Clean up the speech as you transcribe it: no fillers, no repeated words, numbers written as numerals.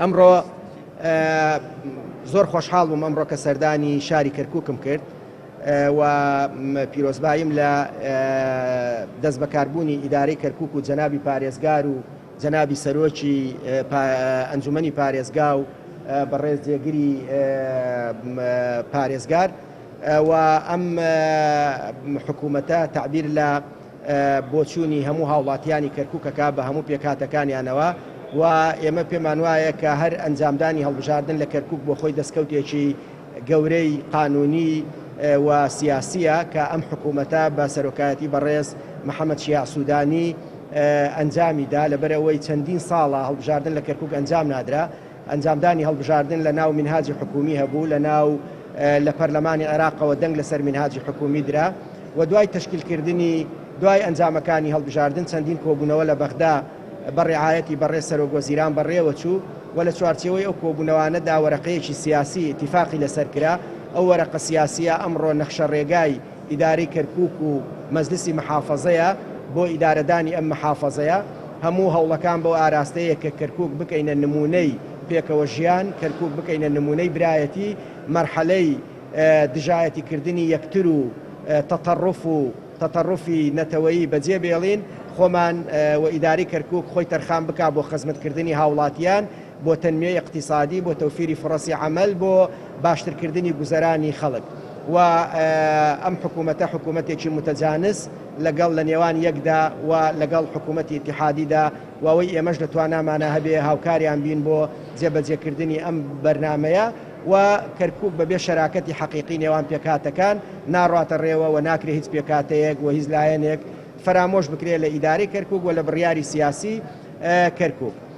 ئەمڕۆ زۆر خۆشحاڵ بووم ئەمڕۆ کە سەردانی شاری کەرکووکم کرد و پیرۆزباییم لە دەست بەکاربوونی ئیدارەی کەرکووک و جەنابی پارێزگار و جەنابی سەرۆکی ئەنجومەنی پارێزگا و بەڕێز جێگری پارێزگار و ئەم حکوومەتە تەعبیر لە بۆچوونی هەموو هاوڵاتیانی کەرکوک ئەکا بە هەموو پێکهاتەکانیانەوە و ئێمە پێمان وایە کە هەر ئەنجامدانی هەڵبژاردن لە کەرکوک بۆ خۆی دەستکەوتێکی گەورەی قانونی و سیاسیە کە ئەم حکوومەتە بە سەرۆکایەتی بەڕێز محەممەد شیاع سوودانی ئەنجامی دا لەبەرئەوەی چەندین ساڵە هەڵبژاردن لە کەرکوک ئەنجام نادرا. ئەنجامدانی هەڵبژاردن لە ناو مینهاجی حکوومی هەبوو، لە ناو لە پەرلەمانی عێراقەوە دەنگ لەسەر مینهاجی حکوومی درا و دوای تەشکیلکردنی دوای ئەنجامەکانی هەڵبژاردن چەندین کۆبوونەوە لە بەغدا بە ڕعایەتی بەڕێز سەرۆک وەزیران بەڕێوەچوو و لە چوارچێوەی ئەو کۆبوونەوانەدا وەرەقەیەکی سیاسی ئیتیفاقی لەسەر کرا، ئەو وەرەقە سیاسییە ئەمڕۆ نەخشە ڕێگای ئیدارەی کەرکوک و مەجلسی محافەزەیە بۆ ئیدارەدانی ئەم محافەزەیە، هەموو هەوڵەکان بەو ئاراستەیە کە کەرکوک بکەینە نمونەی پێکەوە ژیان، کەرکوک بکەینە نمونەی برایەتی، مەرحەلەی دژایەتی کردنی یەکتر و تەتەڕوف و تەتەڕوفی نەتەوەیی بەجێ بێڵین، خۆمان و ئیدارەی کەرکوک خۆی تەرخان بکا بۆ خزمەتکردنی هاوڵاتیان، بۆ تەنمیەی ئیقتیسادی، بۆ تەوفیری فوڕەسی عەمەل، بۆ باشترکردنی گوزەرانی خەڵک و ئەم حکوومەتە حکوومەتێکی متەجانس لەگەڵ لە نێوان یەکدا و لەگەڵ حکوومەتی ئیتیحادیدا و ئەوەی ئێمەش لە توانامانا هەبێ هاوکاریان بین بۆ جێبەجێکردنی ئەم بەرنامەیە و کەرکووک بەبێ شەراکەتی حەقیقی نێوان پێکهاتەکان ناڕواتە ڕێوە و ناکرێ هیچ پێکهاتەیەک و هیچ لایەنێک فەرامۆش بکرێ لە ئیدارەی کەرکووک و لە بڕیاری سیاسی کەرکووک.